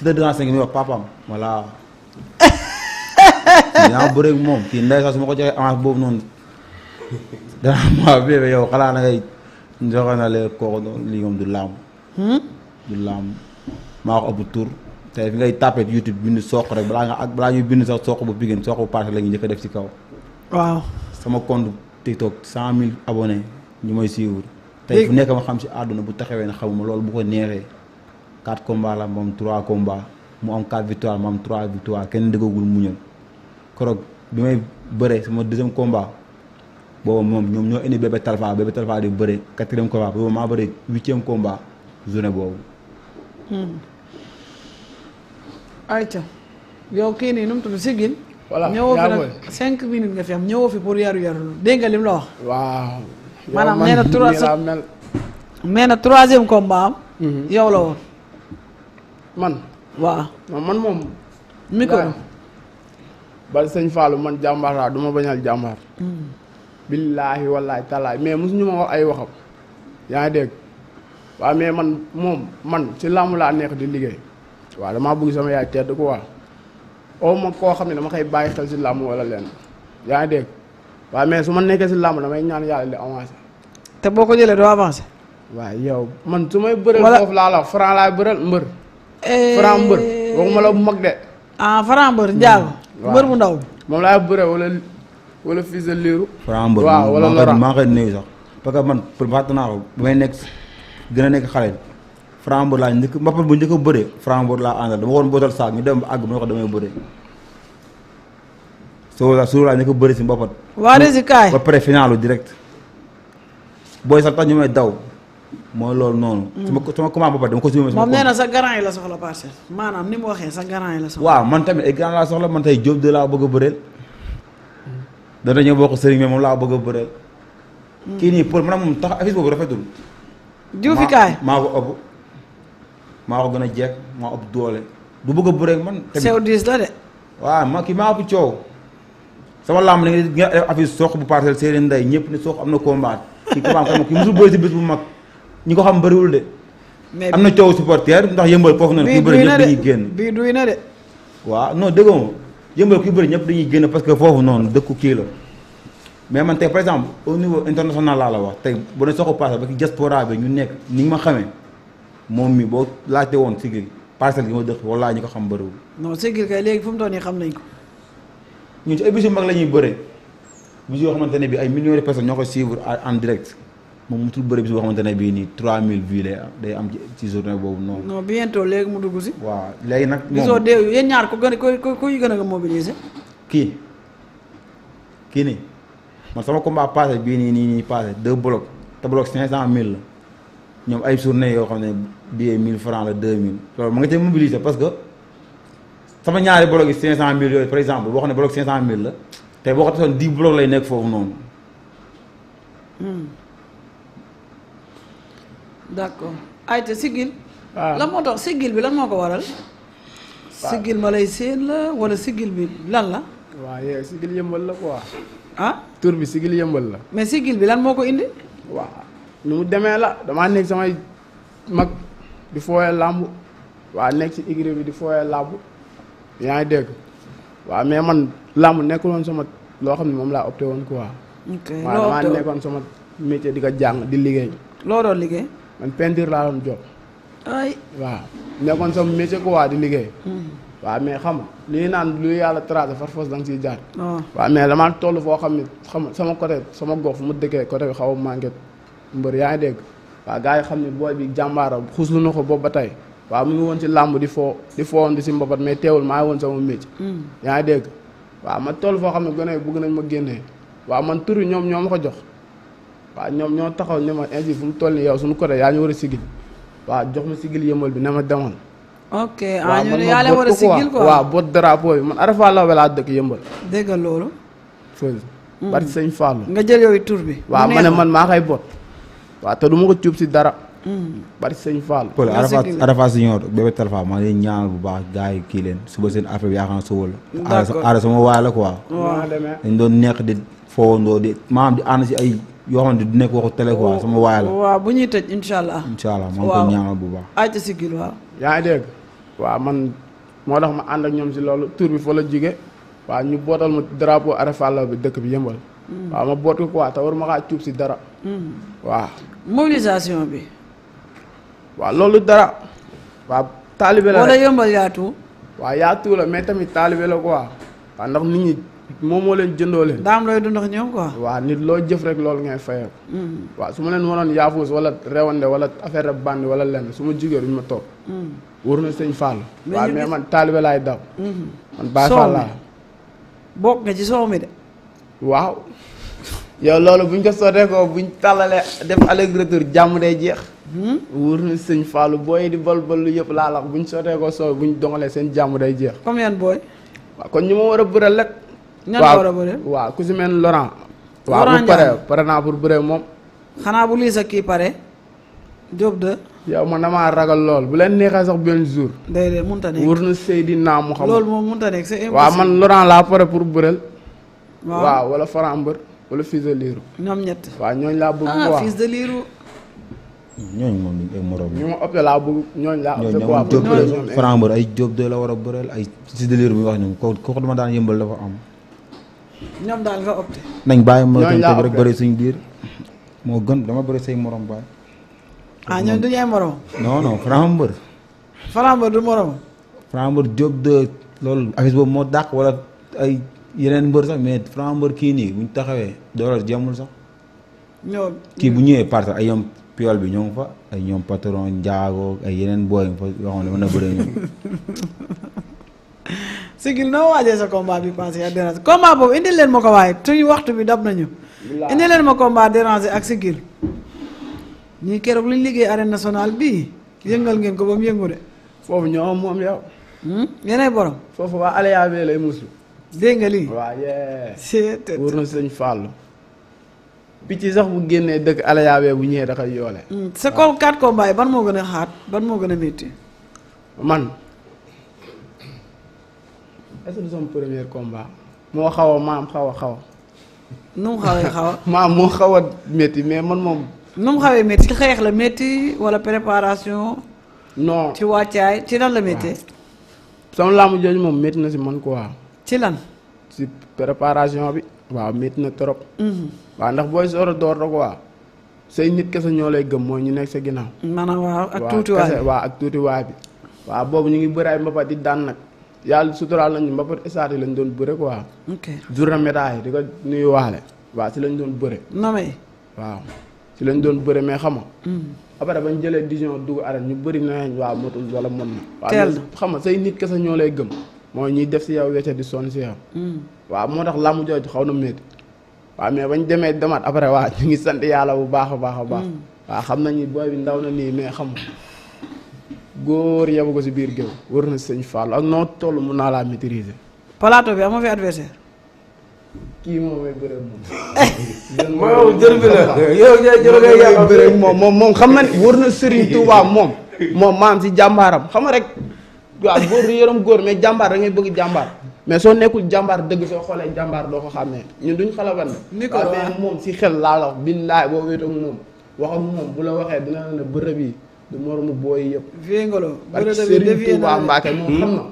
Siteu 205 mi wax papaam voilà. yaa bëre ak moom kii ndey sax su ma ko joxee avance boobu noonu danaa ma bébé yow xalaa na ngay joxe na leen kooku noonu lii moom du làmb. du làmb maa ko ëpp tur tey fi ngay tapé YouTube bind Sokh rek balaa ñuy bind sax Sokh bu Pikine Sokh bu Parcelles la ñuy njëkk a def ci kaw. waaw sama compte TikTok 100 000 abonnés ñu may suivre. tey fu nekk ma xam si àdduna bu taxawee ne xamuma loolu bu ko neexee 4 combats la moom 3 combats mu am 4 victoires mu am 3 victoires kenn dëggagul muñal korog bi may bëree sama deuxième combat boobu moom ñoom ñoo indi bébé Talfa di bëre 4e combat boobu maa bëri 8e combat journée boobu. ayca yow kii nii nu mu tudd Sigil. voilà ñëwoo fi nag 5 minutes nga fi am ñëwoo fi pour yaru dégg nga lim la wax. waaw. maanaam nee na 3e combat am. yow la woon. man. waaw man moom. micro. bari sëñ Fallou man jàmbaar laa du ma bañal jàmbaar. billaahi wallaahi tallaahi mais mosuñu ma wax ay waxam. yaa ngi dégg waaw mais man ci làmb laa neex di liggéey. waaw damaa bëgg sama yaay tedd ko waa oo ma koo xam ne dama koy bàyyi xel si làmb wala leen yaa ngi dégg waaw mais su ma nekkee si làmb damay ñaan yàlla di avancé. te boo ko jëlee doo avancé. waaw yow man su may bëreel foofu laa la Franc laay bëreel mbër. Franc mbër waxuma la bu mag de. Franc mbër njaago. mbër bu ndaw. moom laay bëreel wala fils de liiru. Franc mbër waaw wala Laurent maa ngi koy nuyu sax parce que man pour fàtte naa ko bu may nekk gën a nekk xale. Franc mbër laa njëkk mbapat bu njëkk a bëree Franc mbër laa àndal dama woon bootal saak ñu dem ba àgg mu ne ko damay bëree soo laa njëkk a bëri si mbapat waa Rési kaay ba pare finalu direct booy sax tax ñu may daw mooy loolu noonu sama commande mbapat dama ko si moom nee na sa garant yi la soxla Parcelles maanaam ni mu waxee sa garant yi la soxla. waaw man tamit ay garant laa soxla man tey Diop de laa bëgg a bëreel dana ñëw bokk sëriñ mais moom laa bëgg a bëreel kii nii pour man moom tax affiche boobu rafetul Diouf kaay maa ko ëpp maa ko gën a jekk maa ëpp doole du bëgg a bëreeg man. sew diis la de. waaw ma kii maa ëpp coow sama làmb da nga def affiche Sokh bu Parcelles Serigne Ndeye ñëpp ne Sokh am na combat kii combat am kii mosul bëri si bés bu mag ñi ko xam bëriwul de. mais am na coow supporter ndax yëmbal foofu noonu. kii bëri ñëpp dañuy génn bii duy na de. waaw non déggoo ma yëmbal kii bëri ñëpp dañuy génn parce que foofu noonu dëkku kii la mais man tey par exemple au niveau international laa la wax tey bu ne Sokh bu Parcelles ba ci diaspora bi ñu nekk ni nga ma xamee. moom mi boo laajte woon Sigil Parcelles gi ma dëkk walla ñu ko xam bëriwul. non Sigil kay léegi fu mu toll nii xam nañ ko. ñun ci ay bis yu mag la ñuy bëree bis yoo xamante ne bii ay millions de personnes ñoo ko suivre en direct moom mutul bëri bis boo xamante ne bii nii 3000 vues day am ci journée boobu noonu. non bientôt léegi mu dugg si. waaw léegi nag. moom gisoo dee yéen ñaar ko gën a kuy gën a mobiliser. kii nii man sama combat passé bii nii passé 2 blocs te bloc 500000 la. ñoom ay journée yoo xam ne billet 1000 francs la 2000 loolu ma nga cee mobiliser parce que sama ñaari bloc yi 500000 yooyu par exemple boo xam ne bloc 500000 la te boo ko tasoon 10 bloc lay nekk foofu noonu. d'accord ayca Sigil. waaw lan moo tax Sigil bi lan moo ko waral. Sigil ma lay seen la wala Sigil bi lan la. waaw yee Sigil yëmbal la quoi. ah tur bi Sigil yëmbal la. mais Sigil bi lan moo ko indi. waaw nu mu demee la damaa nekk samay mag di fooyee làmb waa nekk ci igri bi di fooyee làmb yaa ngi dégg waaw mais man làmb nekkul woon sama loo xam ne moom laa opté woon quoi. ok waaw damaa nekkoon sama métier di ko jàng di liggéey. loo doon liggéey. man peinture laa doon jox. ay waaw nekkoon sama métier quoi di liggéey. waaw mais xam nga lii naan lu yàlla tracé far force da nga siy jaar. waaw mais damaa toll foo xam ne xam sama côté sama gox fu mu dëkkee côté bi xaw a manqué mbër yaa ngi dégg waaw gars yi xam ne booy bi jàmbaara xuslu na ko boobu ba tey waaw mu ngi woon ci làmb di foon di si mbapat mais teewul maa ngi woon sama métier. yaa ngi dégg waaw ma toll foo xam ne gone yi bëgg nañ ma génnee waaw man tur yi ñoom ñoo ma ko jox waaw ñoom ñoo taxaw ne ma ainsi fu mu toll nii yow suñu côté yaa ñu war a sigil waaw jox ma sigil yëmbal bi ne ma demal. ok ñu ne yaa leen war a sigil quoi waaw boot drapeau bi man Arafa Laobé laa dëkk yëmbal. dégg nga loolu. fële. bari sëñ Fallou. nga jël yooyu tur bi. waaw ma ne man maa koy boot. waaw te du ma ko cuub si dara. bari sëñ Fallou. Paul Arafa Senior bébé Talfa maa ngi leen ñaanal bu baax gars yi kii leen suba seen affaire bi yaakaar naa suba la. d'accord aada sama waay la quoi. waaw dañ doon nekk di foowandoo di maanaam di ànd si ay yoo xam ne du nekk waxu télé quoi sama waay la. waaw bu ñuy tëj incha allah. incha allah maa ngi koy ñaanal bu baax. ayca sigil waaw. yaa ngi dégg waaw man moo tax ma ànd ak ñoom si loolu tur bi fa la jige waaw ñu bootal ma drapeau Arefalla bi dëkk bi yëmbal. waaw ma boot ko quoi te war ma kaa cuub si dara. waaw. mobilisation bi. waaw loolu dara. waaw taalibe la wala yëmbal yaatu. waaw yaatu la mais tamit taalibe la quoi. waaw ndax nit ñi moom moo leen jëndoo leen. daam looy dund ak ñoom quoi. waaw nit loo jëf rek loolu ngay fayal. waaw su ma leen mënoon yaafuus wala rewande wala affaire de bandi wala lenn su ma jigéen duñ ma toog. wóor na sëñ Fall. waaw mais man taalibe laay daw. man Baay Fall laa. bokk nga ci soow mi de. waaw. yow loolu buñ ko sottee ko buñ tàllalee def aller retour jàmm day jeex. wóor na sëñ Fall booy di bal lu yëpp laa la buñ sottee ko soow buñ dongalee seen jàmm day jeex. comme yan booy. waaw kon ñu ma war a bëral rek. ñan war a bëre. waaw ku si mel ni Laurent. waaw bu pare naa pour bëre moom. xanaa bu lii sa kii pare. Diop de. yow man damaa ragal lool bu leen neexee sax benn jour. day mënut a nekk wóor na Seydina mu xam. loolu moom mënut a nekk c'est impossible. waaw man Laurent laa pare pour bëreel. waaw wala Franc mbër wala Fils de Lirou. ñoom ñett. waaw ñooñu laa bëgg. ah Fils de Lirou. ñooñu moom duñ ay morom. ñu ma opté laa bëgg ñooñu laa opté quoi. ñooñu Franc mbër ay Diop de la war a bëreel ay Fils de Lirou bi wax ñoom kooku dama daan yëmbal dafa am. ñoom daal nga opté. nañ bàyyi ma tënk rek bëri suñu biir moo gën dama bëri say morom baay. ah ñoom duñu ay morom. non Franc mbër. Franc mbër du morom. Franc mbër Diop de loolu affiche boobu moo dàq wala ay yeneen mbër sax mais Franc mbër kii nii buñ taxawee dooleel jàmmul sax. ñoom kii bu ñëwee parce que ay ñoom piol bi ñoo ngi fa ay ñoom patron njaago ay yeneen booy fa yoo xam ne mën na bëre ñoom. Sigil noo waajee sa combat bi passé ak déranger combat boobu indil leen ma ko waaye suñu waxtu bi dab nañu. indil leen ma combat déranger ak Sigil. ñii keroog li ñu liggéey arène nationale bii yëngal ngeen ko ba mu yëngu de. foofu ñoo moom yow. yeneen borom. foofu waa Alioune bee lay muslu. dégg nga lii. waaw yee. c'est wóor na sëñ Fallou. picc sax bu génnee dëkk Alioune bee bu ñëwee da koy yoole. sa kaw 4 combats yi ban moo gën a xaat ban moo gën a métti. man est-ce que du sama premier combat. moo xaw a maam xaw a. nu mu xawee xaw a. maam moo xaw a métti mais man moom. nu mu xawee métti ci xeex la métti wala préparation. non ci wàccaay ci lan la métti. sama laamu jooju moom métti na si man quoi. ci lan. si préparation bi. waaw métti na trop. waaw ndax booy soor a door rek quoi. say nit kese ñoo lay gëm mooy ñu nekk sa ginnaaw. maanaam waaw ak tuutiwaay bi waaw ak tuutiwaay bi. waaw boobu ñu ngi bëri ay mbapat di daan nag. yàlla suturaal nañu mbapat estaat yi lañ doon bëre quoi. ok journée médaille di ko nuyu waale. waaw si lañ doon bëre. nomé. waaw si lañ doon bëre mais xam nga. après bañ jëlee décision dugg arène ñu bëri nañ waaw motul wala mën na. teel waaw xam nga say nit kese ñoo lay gëm. mooy ñuy def si yow wecce di sonn si yow. waaw moo tax làmb jooju xaw na métti. waaw mais bañ demee demaat après waa ñu ngi sant yàlla bu baax a baax a baax. waaw xam nañu booy bi ndaw na nii mais xam nga góor yebu ko si biir géew war na sëñ Fallou ak noo toll mun naa laa maîtriser. plateau bi amoo fi adversaire. kii moom may bëre moom. moom jël bi la yow jël bëre moom xam na ne war na Serigne Touba moom maam si jàmbaaram xam nga rek waaw góor yërëm góor mais jàmbaar da ngay bëgg jàmbaar. mais soo nekkul jàmbaar dëgg soo xoolee jàmbaar doo ko xàmmee ñun duñ xalaban ni ko mais moom si xel laa la wax billaay boo wéet ak moom wax ak moom bu la waxee dina la ne bërëb yi du moromu booy yëpp. vie ngolo parce que Serigne Touba Mbacke moom xam na.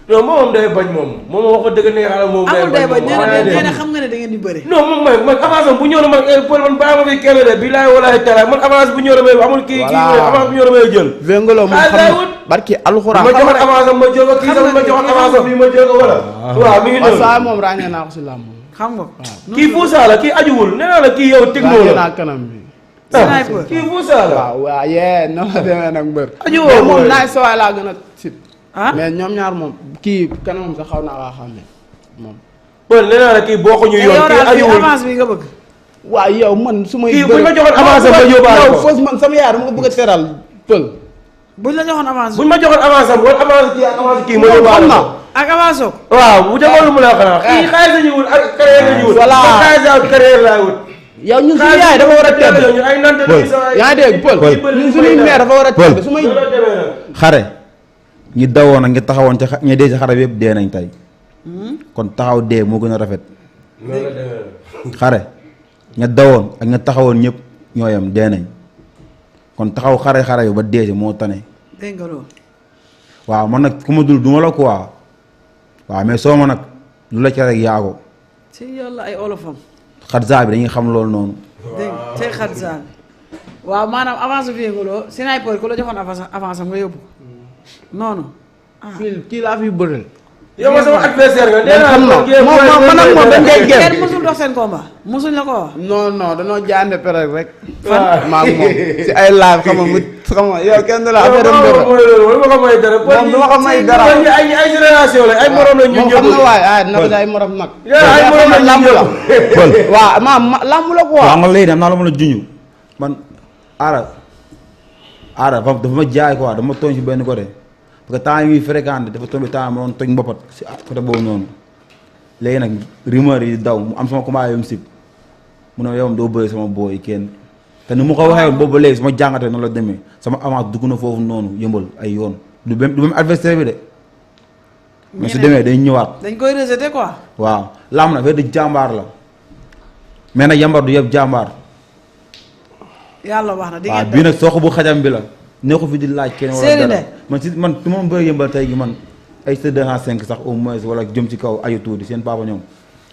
non moom day bañ moom wax ko dëgg ne yàlla moom. amul day bañ nee na xam nga ne da ngeen di bëri. non moom man avance bu ñëw na man Paul man bàyyi ma fi kenn de bilaay walaay talaay man avance bu ñëw na may amul kii avance bu ñëw na may jël. Vengolo moom xam na barki alxuraan. ma joxoon avance ma jël ko kii sax ma joxoon avance bi ma jël ko wala. waaw mi ngi noonu saa moom ràññee naa ko si làmb. xam nga kii Foussa la kii ajuwul nee naa la kii yow techno ràññee la naa kanam bi. sniper kii Foussa la. waaw yee noonu la demee nag mbër. ajuwoo moom naay sawaay laa gën a sit ah mais ñoom ñaar moom kii kanamam sax xaw naa laa xam ne moom. bon nee naa la kii boo ko ñu yoon kii ajuwul avance bi nga bëgg. waaw yow man su may. kii buñ ma joxoon avance ma yóbbaale ko yow fausse man sama yaay dama ko bëgg a teral pël. buñ la joxoon avance. buñ ma joxoon avance am wala avance kii ak avance kii ma yóbbaale ko. ak avance ko. waaw bu demoon lu mu la xanaa. kii xaalis la ñuy wut ak carrière la ñuy wut. voilà man xaalis ak carrière laay wut. yow ñun suñu yaay dafa war a tedd. ñu ay nante lañu sa yaa ngi dégg pël ñun suñuy mère dafa war a tedd su may. xare ñi dawoon ak ñi taxawoon ca ñi dee ci xare bi yëpp dee nañ tey kon taxaw dee moo gën a rafet. xare ña dawoon ak ña taxawoon ñëpp ñoo yem dee nañ kon taxaw xare bi ba dee ci moo tane. dégg nga loolu. waaw man nag ku ma dul duma la quoi waaw mais soo ma nag lu la ca rek yaago ci yàlla ay olofam. xadza bi dañuy xam loolu noonu. dégg nga tey xadza bi waaw maanaam avance Viengolo sniper ku la joxoon avance am nga yóbbu noonu. kii laa fi bëral. yow ma sama adversaire nga. nee naa man ak moom dañ koy génn. kenn musul dox seen combat musuñ la ko wax. non danoo jaande pere rek. maa ngi moom si ay live xam nga yow kenn du la affaire am dara. moom du ma ko may dara. moom du ma ko may dara. ay génération la ay morom la ñu moom xam na waaye dina ko ay morom nag. ay morom la lamb la. waaw lamb la quoi. waaw nga léegi am naa la mën a junj man aara dafa ma jaay quoi dama tooñ si benn côté parce que temps yi muy fréquenté dafa tombé temps ma doon toj mbopat si côté boobu noonu léegi nag rumeur yi daw mu am sama combat yom sib mu ne yow doo bëri sama booy kenn te ni mu ko waxee boobu ba léegi sama jàngatee noonu la demee sama avance dugg na foofu noonu yëmbal ay yoon du même adversaire bi de mais su demee day ñëwaat dañ koy rejeté quoi. waaw lam na affaire de jàmbaar la mais nag yambar du yëpp jàmbaar yàlla wax na di waaw ngeen bii nag sox bu xajam bi la ne ko fi di laaj kenn wala Serigne dara man si man su ma bëri yëmbal tey gi man ay sa 205 sax au moins wala jëm ci kaw ayu tuuti seen papa ñoom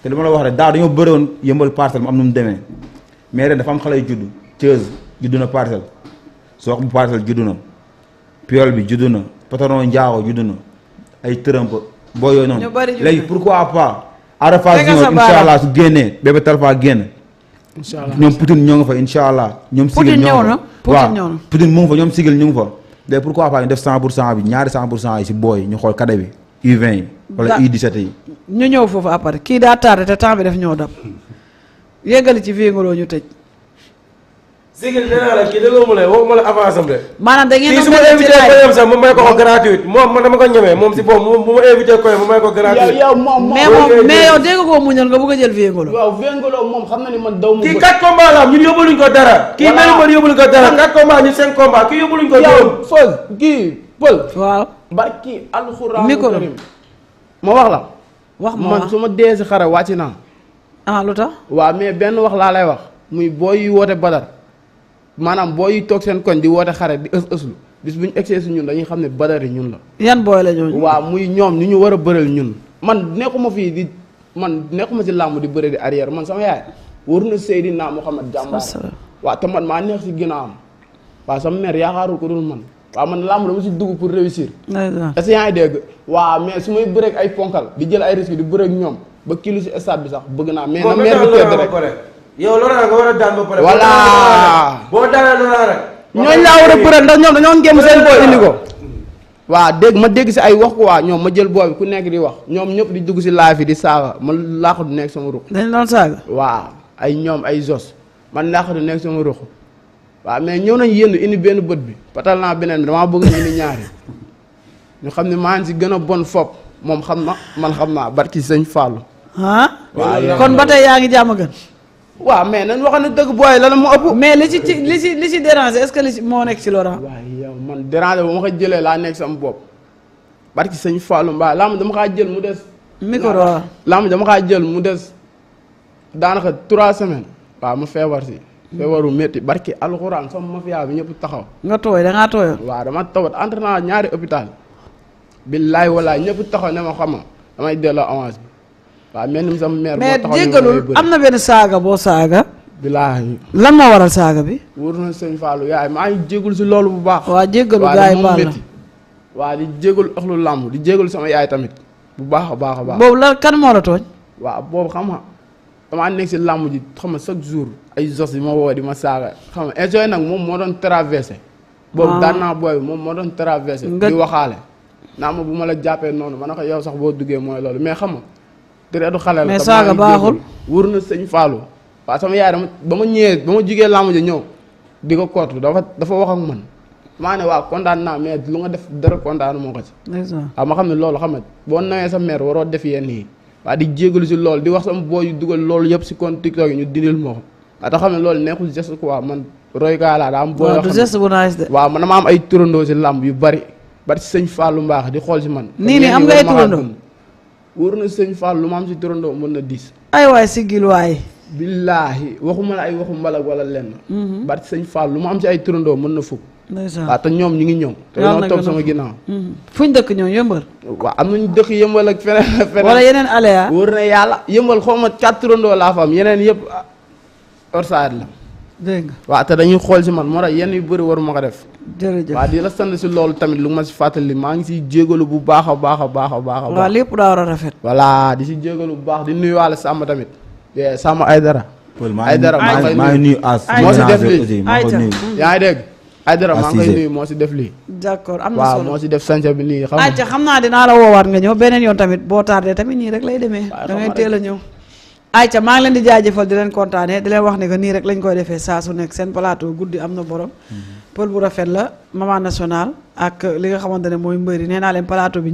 te li ma la wax rek daaw dañoo bëri woon yëmbal parcelle mu am nu mu demee mais ren dafa am xale yu judd Thiès juddu na parcelle sox bu parcelle juddu na piol bi juddu na patron njaago juddu na ay tërëmp boo yooyu noonu ñu bëri juddu léegi pourquoi pas Arafa Tega sa Junior incha baaraam. allah su génnee bébé Talfa génn incha allah ñoom Poutine ñoo nga fa incha allah ñoom sigil Poutine ñoo ñëw nga na fa Poutine waaw ñëw na. Poutine mu ngi fa ñoom sigil ñu ngi fa léegi pourquoi pas ñu def 100% bi ñaari 100% yi si booy ñu xool cadet bi U20 yi wala Da- U17 yi ñu ñëw foofu après kii daa tardé te temps bi daf ñëw dab yeggali ci Viengolo ñu tëj Sigil nee naa la kii déggoo mu ne waxuma la avance am de. maanaam da ngeen kii su doon ma def ci invité live koyam sax ma may ko ko gratuite moom man dama ko ñemee moom si boobu bu ma invité koyam ma may ko gratuite. yow moom mais moom mais yow dégg koo muñal nga bëgg a jël Viengolo waaw Viengolo moom xam na ni man daw mu kii 4 combats la am ñun yóbbaluñ ko dara. kii mel ni man yóbbaluñ ko dara 4 combats ñun 5 combats kii yóbbaluñ ko yow juróom. Feuss kii Pël waaw barki alxuraan Micro. karim ma wax la wax ma man wax su ma dee si xare wàcc naa lu tax waaw mais benn wax laa lay wax muy booy yi woote badar maanaam booy yi toog seen koñ di woote xare di ëslu bis bu ñu egsee si ñun dañuy xam ne badar yi ñun la yan booy la ñooñu waaw muy ñoom ñu ñu war a bëral ñun man nekkuma fii di man nekkuma ci làmb di bëre di arrière man sama yaay war na Seydina Muhammad jàmbaar waaw te man maa neex si ginnaawam waaw sama mère yaakaarul ko dul man waaw man làmb dama si dugg pour réussir est-ce que yaa ngi dégg waaw mais su may bëreeg ay ponkal di jël ay risque di bëreeg ñoom ba kilo si stade bi sax bëgg naa mais na mère bi tedd rek yow Laurent nga war a daan ba pare. voilà boo daanee Laurent rek. ñooñu laa war a bëral ndax ñoom dañoo ngéem seen booy indi ko waaw dégg ma dégg si ay wax ko waa ñoom ma jël booy bi ku nekk di wax ñoom ñëpp di dugg si live yi di saaga man laaxu du nekk sama ruq dañ doon saaga waaw ay ñoom ay jos man laaxu du nekk sama ruq waaw mais ñëw nañ yéen indi benn bët bi patal naa beneen bi damaa bëgg ñu indi ñaari ñu xam ne maa ngi si gën a bon fop moom xam na man xam naa barki sëñ Fallou ah waaw kon ba tey yaa ngi jàmm gën waaw mais nañ wax ne dëgg booy la mu ëpp mais li ci déranger est-ce que li ci moo nekk ci Laurent waaw yow man déranger bu ma ko jëlee laa nekk sama bopp barki sëñ Fallou Mbaye làmb dama kaa jël mu des micro waaw làmb dama kaa jël mu des daanaka 3 semaines waaw ma feebar si feebaru métti barki alxuraan sama mafia bi ñëpp taxaw nga tooy da ngaa tooyoon waaw dama tawat entraînement ñaari hôpital billaay walaay ñëpp taxaw ne ma xama damay delloo avance bi waaw mel ni sama mère mais moo taxaw jéggalul am na benn saaga boo saaga billaay lan moo waral saaga bi wóor na sëñ Fallou yaay maa ngi jéggul si loolu bu baax waa jéggalu waaw gars yi moom baal la métti waaw di jéggul ëxlu làmb di jéggul sama yaay tamit bu baax a baax a baax boobu la kan moo la tooñ waaw boobu xam nga damaa nekk si làmb ji xam nga chaque jour ay jos yi ma woo di ma saaga xam nga enjoy nag moom moo doon traversé boobu daan naa booy bi moom moo doon traversé di waxaale naa ma bu ma la jàppee noonu ma ne ko yow sax boo duggee mooy loolu mais xam nga deretu xale la mais te saaga maa ngi baaxul jéggul. wóor na sëñ Fallou waaw sama yaay dama ba ma ñëwee ba ma jugee làmb ji ñëw di ko kootu dafa wax ak man maa ne waaw kontaan naa mais lu nga def dara kontaanu moo ko ci waaw ma xam ne loolu xam nga boo nawee sa mère waroo def yenn yi waaw di jégalu si loolu di wax sama booy yu dugal loolu yëpp si compte TikTok yi ñu dindil moo ko waaw te xam ne loolu neexul geste quoi man roy kaa laa daa am booy yoo du xam geste bu nice de waaw man dama am ay turandoo si làmb yu bari bari si sëñ Fallou mbaax di xool si man nii nii am nga ay turandoo wóor na sëñ Fallou lu ma am si turandoo mën na 10 ay waay siggil waay billaahi waxuma la ay waxu mbalak wala lenn bari sëñ Fallou lu ma am si ay turandoo mën na fukk waaw te ñoom ñu ngi ñëw te ñoo topp sama ginnaaw fuñ dëkk ñoom yëmbal waaw am nañu dëkk yëmbal ak feneen wala yeneen aléa wóor na yàlla yëmbal xaw ma 4 turandoo laa fa am yeneen yëpp orsaat la dégg nga waaw te dañuy xool si man moo tax yenn yu bëri waru ma ko def jërëjëf waaw di la sant si loolu tamit lu ma si fàttali maa ngi siy jégalu bu baax a baax a baax a baax a waaw lépp daa war a rafet voilà di si jégalu bu baax di nuyuwaale Samba tamit Samba Aydara Aydara maa ngi nuyu as moo si def lii yaa ngi dégg Aydara maa ngi koy nuyu moo si def lii d'accord am na waaw solo moo si def sanca bi nii xam naa dinaa la woowaat nga ñëw beneen yoon tamit boo tardé tamit nii rek lay demee da ngay teel a ñëw ayca maa ngi leen di jaajëfal di leen kontaane di leen wax ne que nii rek lañ koy defee saa su nekk seen plateau guddi am na borom pël bu rafet la maman national ak li nga xamante ne mooy mbëri nee naa leen plateau bi